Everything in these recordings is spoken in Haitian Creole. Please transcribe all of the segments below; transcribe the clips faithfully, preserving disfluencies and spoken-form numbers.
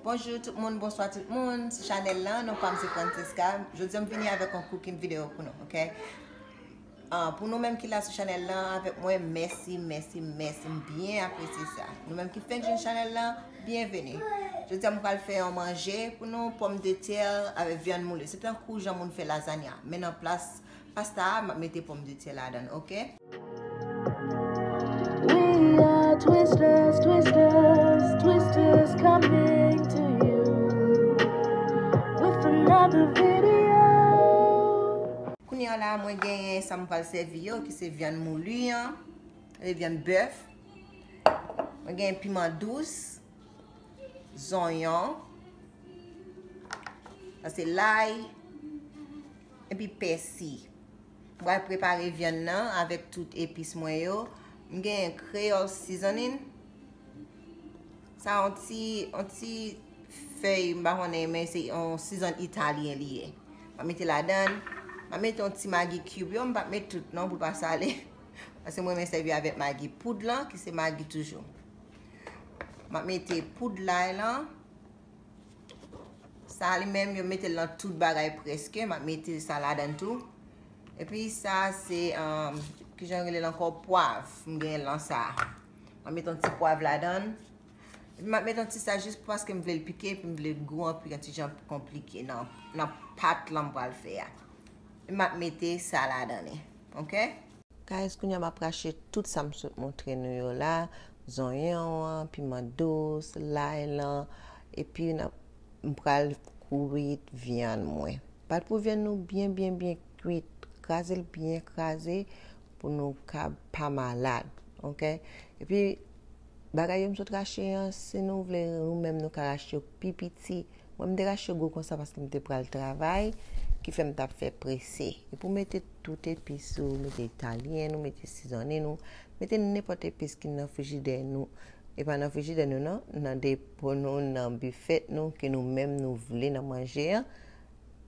Bonjou tout moun, bonswa tout moun. Sou chanèl lan, non pa m se Francesca. Jodi a m vini avèk yon cooking video pou nou, ok? Ah, pou nou menm ki la sou chanèl lan avèk mwen, mèsi, mèsi, mèsi. M byen apresye sa. Nou menm ki fenk jwenn chanèl lan, byenveni. Jodi a m pral fè yon manje pou nou, pòmdetè avèk vyann moule. Se tankou jan moun fè lazanya, men nan plas pasta a, m ap mete pòmdetè ladan l, ok? We are Twistlers, Twistlers, Twistlers coming to you with another video. Kounye a la, mwen genyen sa m pral sèvi yo, ki se vyann mouli an, e vyann bèf. Mwen genyen piman dous, zonyon, sa se lay, epi pèsi. M pral prepare vyann nan avèk tout epis mwen yo. M genyen Creole seasoning. Sa yon ti, yon ti fèy, m pa konnen, men se yon season italyen li ye. M ap mete ladan l. M ap mete yon ti Maggi cube yo, m p ap met tout non pou l pa sale. Paske mwen renmen sèvi avèk Maggi poud lan, ki se Maggi toujou. M ap mete poud lay lan. Sa li menm, yo mete l nan tout bagay prèske. M ap mete sa ladan tou. Epi sa se, um, kijan yo rele l ankò? Pwav. M genyen lan sa. M ap mete yon ti pwav ladan l. Epi m ap mete yon ti sa jis paske m vle l pike, epi m vle gou an pi yon ti jan konplike nan, nan pat lan m pral fè a. Epi m ap mete sa ladan li. Ok? Guys, kounye a m ap rache tout sa m sot montre nou yo la, zonyon an, piman dous, lay lan, epi n ap, m pral kwit vyann mwen. Bat pou vyann nou byen, byen, byen kwit. Kraze l byen kraze pou nou ka pa malad, ok? Epi, bagay yo m sot rache an, si nou vle, nou menm nou ka rache yo pi piti. Mwen, m te rache gwo konsa paske m te pral travay, ki fè m t ap fè prese. Epi w mete tout epis ou, mete italyen ou, mete seasoning ou, mete nenpòt epis ki nan frijidè nou. E pa nan frijidè nou non, nan depo nou, nan bifèt nou, ke nou menm nou vle nan manje an,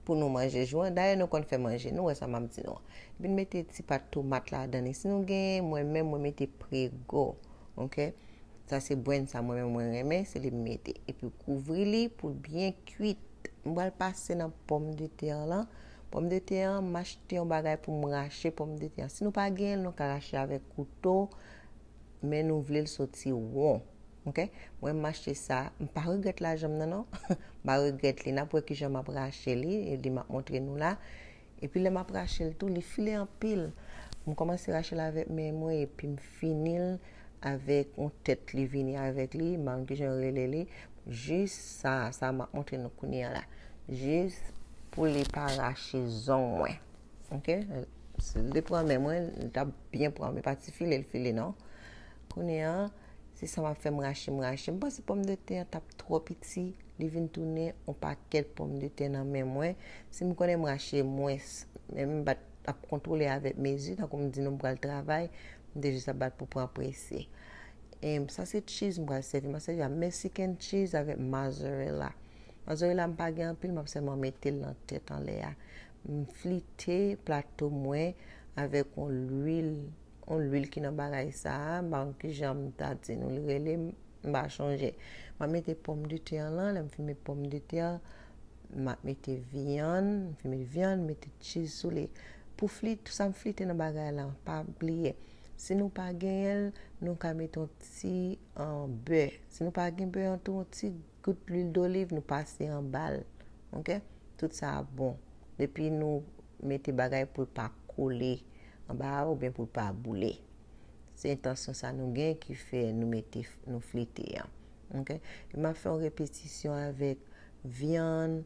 pou nou manje jou an. Dayè, nou konn fè manje, nou wè sa m ap di nou an. Epi n mete ti pat tomat ladan li. Si nou genyen, mwen menm, mwen mete prego, ok? Sa se brand sa mwen menm mwen renmen, se li m mete. Epi w kouvri li pou l byen kwit. M pral pase nan pòmdetè an lan. Pòmdetè an, m achte yon bagay pou m rache pòmdetè an. Si nou pa genyen l, nou ka rache avèk kouto, men nou vle l soti won. Ok? Mwen, m achte sa. M pa regrèt lajan m nan, non. M pa regrèt li. N ap wè kijan m ap rache li. E li m ap montre nou la. Epi lè m ap rache l tou, li file anpil. M kòmanse rache l avèk men mwen, epi m fini l avèk yon tèt li vini avèk li, m pa konn kijan yo rele li. Jis sa, sa m ap montre nou kounye a la. Jis pou li pa rache zong mwen. Ok? Si l te pran men mwen, li t ap byen pran, men pa ti file l file non. Kounye a, se sa m ap fè, m rache, m rache. M panse pòmdetè an t ap twò piti, li vin tounen yon pakèt pòmdetè nan men mwen. Si m konnen m rache mwens, men m pa t ap kontwole avèk mezi, tankou m di nou m pral travay, m te jis ap bat pou pran prese. E sa se cheese m pral sèvi. M ap sèvi a Mexican cheese avèk mozzarella. Mozzarella m pa gen anpil, m ap sèlman mete l nan tèt anlè a. M flite plato mwen avèk yon lwil, yon lwil ki nan bagay sa a, m pa konn kijan m ta di nou li rele, m pa chonje. M ap mete pòmdetè an lan, lè m fin met pòmdetè, m ap mete vyann, m fin met vyann, mete cheese sou li. Pou flit, sa m flite nan bagay la, pa bliye. Si nou pa genyen l, nou ka mete yon ti, ah, bè. Si nou pa gen bè an tou, yon ti gout lwil doliv, nou pase anba l. Ok? Tout sa ap bon. Depi nou mete bagay pou l pa kole anba a oubyen pou l pa boule. Se entansyon sa nou gen ki fè nou mete, nou flite an. Ok? E m ap fè yon repetisyon avèk vyann,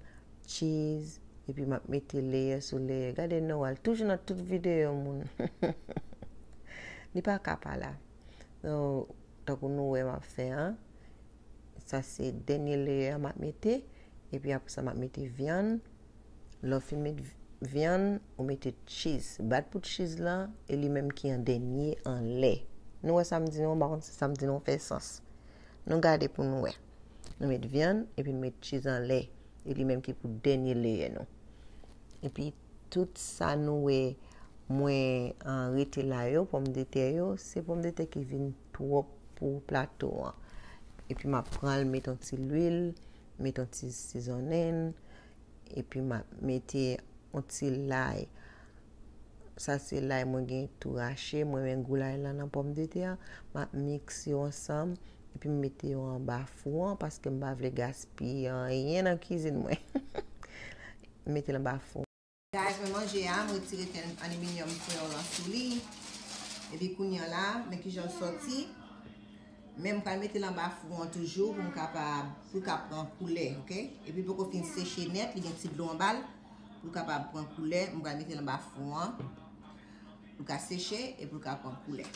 cheese, epi m ap mete layer sou layer. Gade Noah, l toujou nan tout videyo moun. Li pa ka pa la. So, tankou nou wè m ap fè an, sa se dènye layer m ap mete, epi apre sa m ap mete vyann. Lè w fin met vyann, ou mete cheese. Bat pou cheese lan, e li menm ki an dènye anlè. Nou wè sa m di nou, m pa konn si sa m di nou fè sans. Nou gade pou nou wè. Nou met vyann, epi nou met cheese anlè. E li menm ki pou dènye layer nou. Epi tout sa nou wè mwen, ah, rete la yo, pòmdetè yo, se pòmdetè ki vin twòp pou plato an. Epi m ap pran l, met yon ti lwil, Met yon ti sizonnen, epi m ap mete yon ti lay. Sa se lay mwen gen tou rache, mwen renmen gou lay lan nan pòmdetè an. M ap mikse yo ansanm, epi m mete yo anba fou an, paske m pa vle gaspiye anyen nan kizin mwen. M mete l anba fou. Guys, men manje a, m retire tèl aluminium foil lan sou li. Epi kounye a la, men kijan l sòti. Men m pral mete l anba fou an toujou pou m kapab, pou l ka pran koulè, oke? Epi poko fin seche nèt, li gen ti dlo anba l. Pou l kapab pran koulè, m pral mete l anba fou an. Pou l ka seche e pou l ka pran koulè.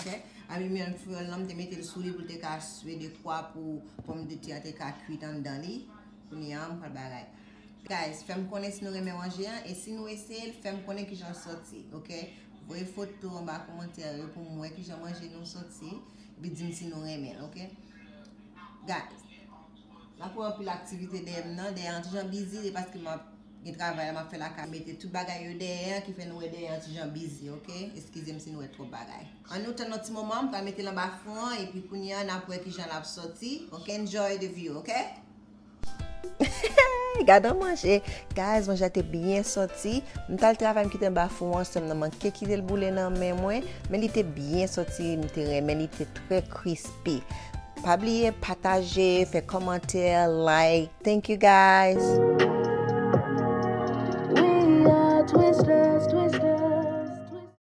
Oke? Aluminium foil lan, m te mete l sou li pou l te ka swe dekwa pou pòmdetè a te ka kwit anndan li. Kounye a, m pral bagay. Guys, fè m konnen si nou renmen manje an, e si nou eseye l, fè m konnen kijan l sòti, oke? Voye foto anba kòmantè yo pou m wè kijan manje nou sòti, epi di m si nou renmen l, oke? Guys, m ap wè anpil aktivite dèyè m nan, dèyè an ti jan bizi, se paske m ap gen travay la m ap fè lakay, mete tout bagay yo dèyè an, ki fè nou wè dèyè an ti jan bizi, oke? Eskize m si nou wè twòp bagay. Ann nou tann yon ti moman, m pral mete l anba fou an, epi kounye a, n ap wè kijan l ap sòti, oke? Enjoy the view, oke? Gade yon manje. Guys, manje a te byen sòti. M t al travay, m kite anba fou an, sèlman m manke kite l boule nan men mwen. Men li te byen sòti, m te renmen, li te trè crispy. Pa bliye pataje, fè kòmantè, like. Thank you, guys.